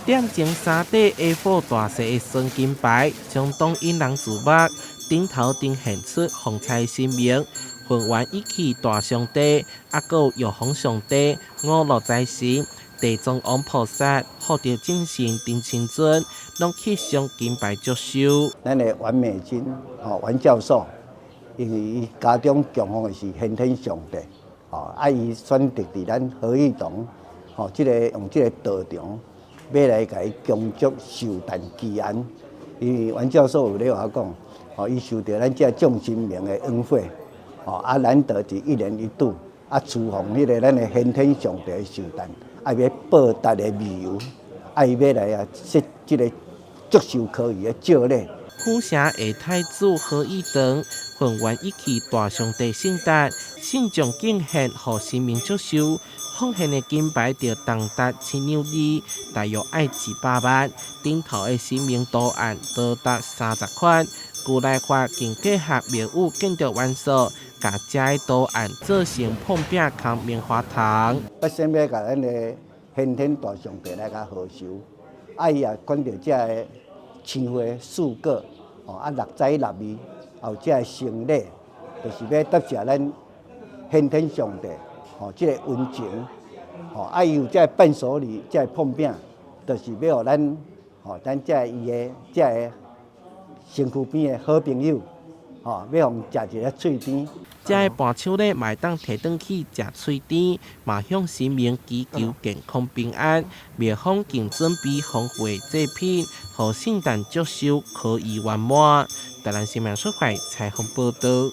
點鐘三塊 A4 大細的雙金牌，相當引人注目。頂頭呈現出風采神明、混元一氣大上帝，猶閣有藥方上帝、五路財神、地藏王菩薩、福德正神陳清尊，攏刻上金牌祝壽。咱的袁美珍吼袁教授，因為伊家中供奉的是玄天上帝，吼啊伊選擇佇咱和義堂，吼這个用這个道場，欲來共伊恭祝壽誕祈安。因為袁教授有咧共我講，吼伊受著咱這眾神明的恩惠，吼啊難得佇一年一度啊，祀奉彼个咱的玄天上帝的壽誕，啊欲報答的理由，啊伊欲來啊設這个祝壽科儀的醮禮。府城下太子和義堂混元一氣大上帝聖誕，信眾敬獻予神明祝壽，奉獻的金牌就重達7兩2，大約愛100萬。頂頭的神明圖案多達30款，舊來發更結合廟宇建築元素，共這个圖案做成膨餅崁棉花糖。我先欲共咱的玄天大上帝來共賀壽，啊伊也管著這个香花四果，吼啊六早六味，也有這个牲禮，就是欲答謝咱玄天上帝，吼這个恩情，吼啊伊有這个伴手禮，這个膨餅，就是欲予咱，吼咱這个伊的這个身軀邊的好朋友，吼欲予食一个喙甜。這个伴手禮嘛會當提轉去食喙甜，嘛向神明祈求健康平安。廟方更準備豐富的祭品，予聖誕祝壽可以圓滿。台南新聞出發採訪報導。